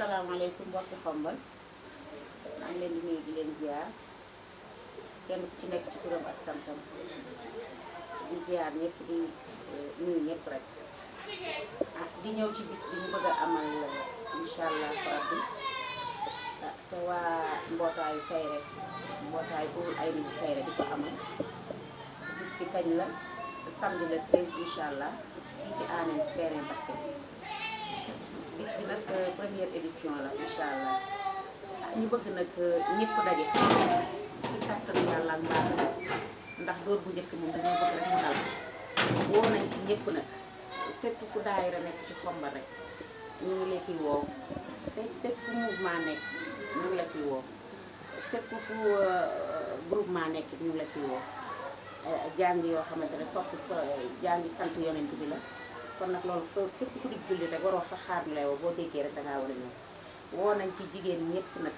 asalaamaaleykum mbokki Xombal maa ngi leen di nuyu di leen ziar kenn ku ci nekk ci turam ak santam di ziar ñëpp di nuyu ñëpp rek di ñëw ci bis bi ñu bëgg a amal incha allah rabbi te waa mbootaayu Kairé mbootaay boobu ay nit Kairé di ko amal bis bi kañ la samedi le 13 incha allah fii ci Anen terrain basket bis bi nag première édition la incha allah ñu bëgg nag ñëpp daje ci kattanu yàlla ak mbaax ndax door bu njëkk moom dañoo bëgg rek mu dal woo nañ ci ñëpp nag fépp fu daayira nekk ci Xombal rek ñu ngi leen ciy woo fépp fu mouvement nekk ñu ngi la ciy woo fépp fu groupement nekk ñu ngi la ciy woo jàng yoo xamante ne jàngi sant yonent bi la kon nag loolu képp ku di julli rek waroo sax xaar ñu lay woo boo déggee rek dangaa war a ñëw woo nañ ci jigéen ñëpp nag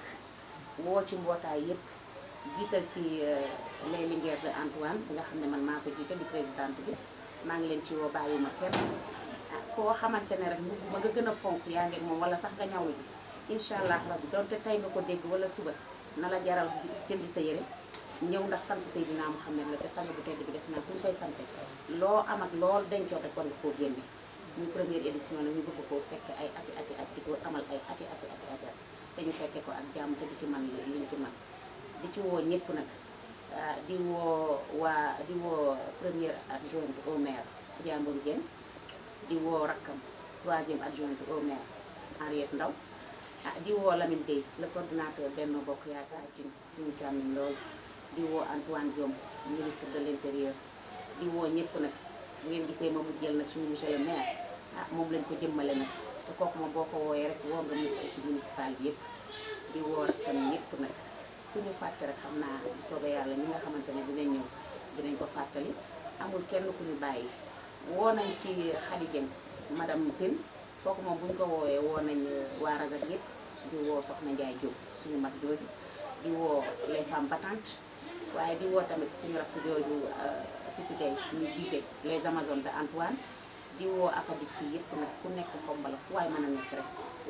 woo ci mbootaay yëpp jiital ci les Linguères de Antoine bi nga xam ne man maa ko jiite di présidente bi maa ngi leen ci woo bàyyuma kenn koo xamante ne rek ma nga gën a fonk yaa ngi moom wala sax nga ñawlu ji incha allah rabbi donte tey nga ko dégg wala suba na la jaral jëndi sa yére ñëw ndax sant Seydina Muhammad la te sang bu tedd bi def naa fu ñu koy sante loo am ak lool dencoon rek war nga koo génne ñu première édition la ñu bëgg koo fekke ay ati at di ko amal ay ati te ñu fekke ko ak jàmm te di ci man liñ ci man di ci woo ñëpp nag di woo première adjointe au maire Diambour Dieng di woo rakkam troisième adjointe au maire Henriette Ndaw di woo Lamine Gueye le coordinateur Benno Bokk Yaakaar ci suñu càmmiñ lool di woo Antoine Diome ministre de l'intérieur di woo ñëpp nag bu ngeen gisee ma mu jël nag suñu monsieur le maire moom lañ ko jëmmale nag te kooku moom boo ko wooyee rek woo nga ñëpp ci municipal bi yëpp di woo rek tam ñëpp nag ku ñu fàtte rek xam naa bu soobee yàlla ñi nga xamante ne dinañ ñëw dinañ ko fàttali amul kenn ku ñu bàyyi woo nañ ci Khady Dieng madame Tine kooku moom bu ñu ko woowee woo nañ waa Razak yëpp di woo Soxna Ndiaye Diop suñu mag jooju di woo les femmes battantes waaye di woo tamit suñu rakk jooju Fifi Gueye ñu jiite les Amazones de Antoine di woo afadiste yëpp nag ku nekk Xombal fu waay mën a nekk rek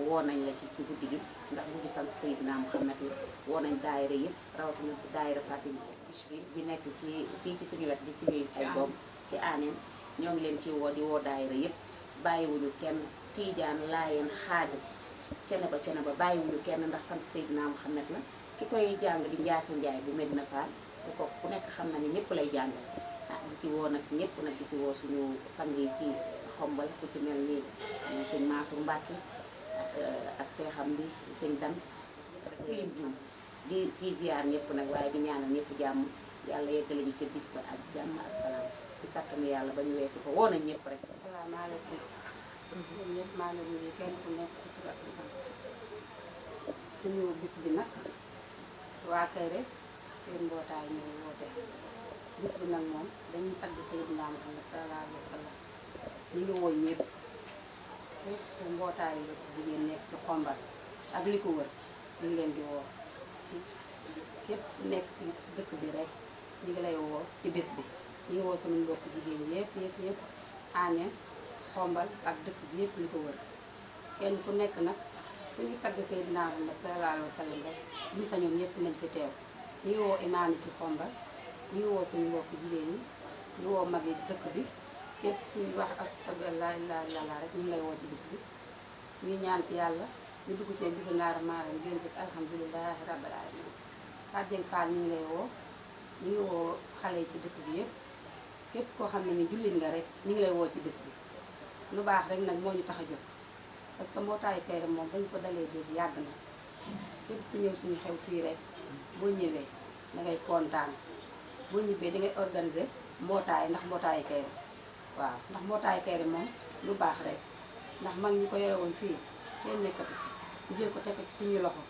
woo nañ la ci guddi gi ndax bu di sant Seydina Muhammad la woo nañ daayira yëpp rawatina daayira Fatim Bichri bi nekk ci fii ci suñu wet di suñuy ay doom ci Anen ñoo ngi leen ci woo di woo daayira yëpp bàyyiwuñu kenn Tiijaan Laayeen Xaadir cene ba bàyyiwuñu kenn ndax sant Seydina Muhammad la ki koy jàng di Njaase Njaay bu Medina Fall te ko ku nekk xam na ne ñëpp lay jàngal di ci woo nag ñëpp nag di ci woo suñu sang yi ci Xombal ku ci mel ni sëñ Mansour Mbacke ak seexam bi sëñ Dan lim jum di ci ziar ñëpp nag waaye di ñaanal ñëpp jàmm yàlla yeggale ñu ca bis ba ak jàmm ak salaam ci kattanu yàlla ba ñu weesu ko woo nañ ñëpp rek. asalaamaaleykum ñun ñëpp maa ngi nuyu kenn ku nekk ci tur ak sant suñu bis bi nag waa Kairé seen mbootaay ñooy woote bis bi nag moom dañuy tagg Seydina Muhammad sallallahu alayhi wa sallam ñu ngi woo ñëpp fépp mbootaay yi jigéen nekk ci Xombal ak li ko wër ñu ngi leen di woo képp nekk ci dëkk bi rek ñu ngi lay woo ci bis bi ñu ngi woo suñu mbokk jigéen yëpp Anen Xombal ak dëkk bi yëpp li ko wër kenn ku nekk nag fu ñu tagg Seydina Muhammad sallallahu alayhi wa sallam rek ñu sañoon ñëpp nañ fi teew ñu ngi woo imaam yi ci Xombal ñu ngi woo suñu mbokk jigéen ñi ñu woo mag yi dëkk bi képp suñu wax astagfirullah la ilaha illallah rek ñu ngi lay woo ci bis bi ñu ñaan ci yàlla ñu dugg ci bismillahir rahmanir rahim génn ci alhamdulillahi rabbil alamin Fatou Dieng Fall ñu ngi lay woo ñu ngi woo xale yi ci dëkk bi yëpp képp koo xam ne ni jullit nga rek ñu ngi lay woo ci bis bi lu baax rek nag moo ñu tax a jóg parce que mbootaayu Kairé moom bañ ko dalee dégg yàgg na képp ku ñëw suñu xew fii rek boo ñëwee da ngay kontaan boo ñibbee di ngay organiser mbootaay ndax mbootaayu Kairé waaw ndax mbootaayu Kairé moom lu baax rek ndax mag ñi ko yore woon fii kenn nekkatu fi ñu jël ko teg ci suñuy loxo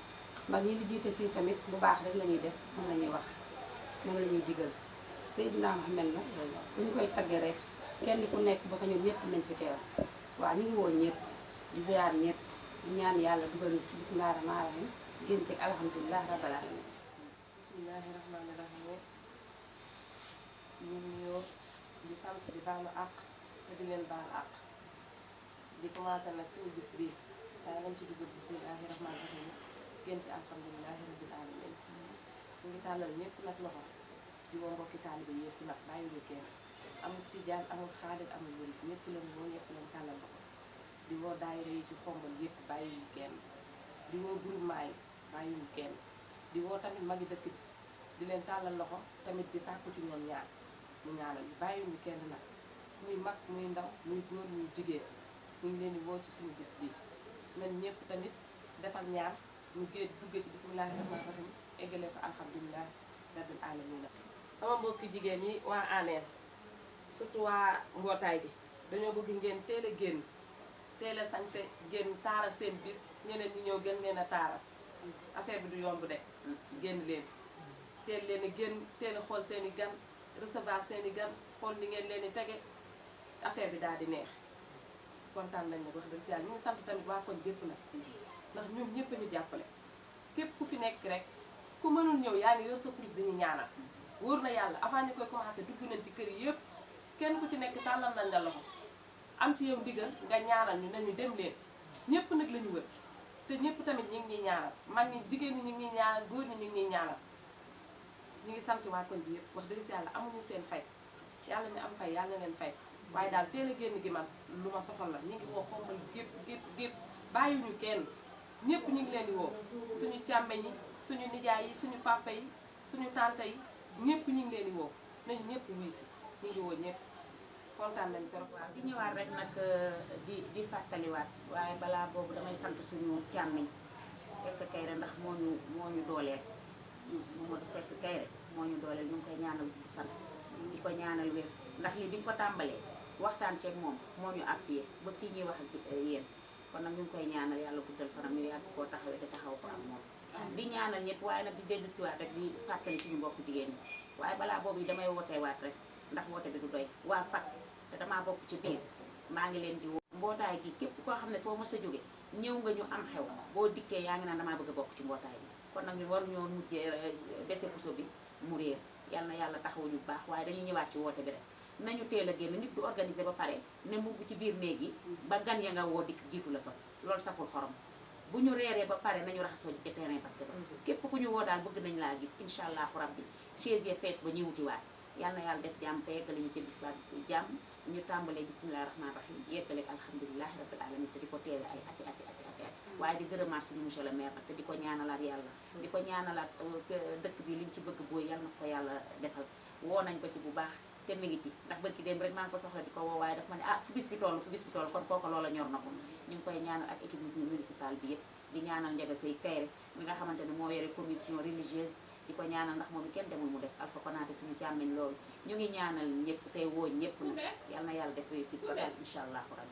mag ñi di jiite fii tamit lu baax rek la ñuy def moom la ñuy wax moom la ñuy digal Seydina Muhammad la bu ñu koy tagge rek kenn ku nekk ba sañoon ñëpp nañ fi teew waaw ñu ngi woo ñëpp di ziar ñëpp di ñaan yàlla dugal ni si bismillaahi rahmaani rahiim génn ci alhamdulilah rabbil alamin bismillaahi rahmaani rahiim ñu nuyoo di sant di baalu àq te di leen baal àq di commencé nag suñu bis bi waaye nañ ci dugg bismillahi rahmaani rahim génn ci alhamdulilahi rabbil alamin ñu ngi tàllal ñëpp nag loxo di woo mbokki taalibe yëpp nag bàyyiwuñu kenn amul tijaan amul xaadir amul murit ñëpp lañ woo ñëpp lañ tàllal loxo di woo daayira yi ci xombal yëpp bàyyiwuñu kenn di woo groupement yi bàyyiwuñu kenn di woo tamit magi dëkk bi di leen tàllal loxo tamit di sàkku ci ñoom ñaan ñu ñaanal ñu bàyyiwuñu kenn nag muy mag muy ndaw muy góor muy jigéen ñu ngi leen di woo ci suñu bis bi nañ ñëpp tamit defal ñaan ñu géej duggee ci bismillahi rahmaani rahim eggalee ko alhamdulilah rabbil alamin sama mbokki jigéen ñi waa ANER surtout waa mbootaay gi dañoo bëgg ngeen teel a génn teel a sañse génn taaral seen bis ñeneen ñi ñëw gën leen a taaral affaire bi du yomb de génn leen teel leen a génn teel a xool seen i gan recevoir seen i gan xool ni ngeen leen di tege affaire bi daal di neex kontaan nañ nag wax dëgg si yàlla ñu ngi sant tamit waa koñ bépp nag ndax ñoom ñëpp ñu jàppale képp ku fi nekk rek ku mënul ñëw yaa ngi yor sa kurus dañuy ñaanal wóor na yàlla avant ñu koy commencé dugg nañ ci kër yi yëpp kenn ku ci nekk tàllal nañ la loxo am ci yow ndigal nga ñaanal ñu nañu dem leen ñëpp nag la ñu wër te ñëpp tamit ñi ngi ñuy ñaanal mag ñi jigéen ñi ñu ngi ñuy ñaanal góor ñi ñu ngi ñuy ñaanal ñu ngi sant waa koñ bi yëpp wax dëgg si yàlla amuñu seen fay yàlla mi am fay yàlla leen fay waaye daal teel a génn gi man lu ma soxal la ñu ngi woo xombal gépp bàyyiwuñu kenn ñëpp ñu ngi leen di woo suñu càmbe yi suñu nijaay yi suñu papa yi suñu tante yi ñëpp ñu ngi leen di woo nañu ñëpp wuy si ñu ngi woo ñëpp kontaan nañ trop. waaw di ñëwaat rek nag di fàttaliwaat waaye balaa boobu damay sant suñu càmmiñ Seck Kayre ndax moo ñu dooleel Mamadou Seck Kayre moo ñu dooleel ñu ngi koy ñaanal di fan di ko ñaanal wér ndax lii bi ñu ko tàmbalee waxtaan ceeg moom moo ñu appuyé ba fii ñuy wax ak yéen kon nag ñu ngi koy ñaanal yàlla guddal fanam ñu yàgg koo taxawee te taxaw ko ak moom di ñaanal ñëpp waaye nag di dellu siwaat rek di fàttali suñu mbokk jigéen ñi waaye balaa boobu yi damay wooteewaat rek ndax woote bi du doy waa fat te damaa bokk ci biir maa ngi leen di woo mbootaay gi képp koo xam ne foo mës a jóge ñëw nga ñu am xew boo dikkee yaa ngi naan damaa bëgg a bokk ci mbootaay bi kon nag ñu war ñoo mujjee bese puso bi mu réer yal na yàlla taxawu ñu bu baax waaye dañuy ñëwaat ci woote bi rek nañu teel a génn nit du organiser ba pare ne mu ci biir néeg yi ba gan ya nga woo dikk jiitu la fa loolu saful xorom bu ñu reeree ba pare nañu raxasoo ji ci terrain parce que képp ku ñu woo daal bëgg nañ laa gis incha allahu rabbi chaise ya fees ba ñuy wutiwaat yal na yàlla def jàmm te yeggale ñu ci bis ba jàmm ñu tàmbalee bismillahi rahmaani rahim yeggale alhamdulilahi rabbil alamin te di ko teewe ay ati waaye di gërëmaat suñu monsieur le maire nag te di ko ñaanalaat yàlla di ko ñaanalaat dëkk bi liñ ci bëgg booy yal na ko yàlla defal woo nañ ko ci bu baax te mi ngi ci ndax barki dem rek maa ngi ko soxla di ko woo waaye daf ma ne fu bis bi toll kon kooku loola ñor na ko ñu ngi koy ñaanal ak équipe municipale bi yëpp di ñaanal Ndiaga Sey Kayre mi nga xamante ne moo yore commission religieuse di ko ñaanal ndax moom kenn demul mu des Alpha Konaté suñu càmmiñ loolu ñu ngi ñaanal ñëpp tey woo ñëpp na yal na yàlla def réussite totale incha allahu rabbi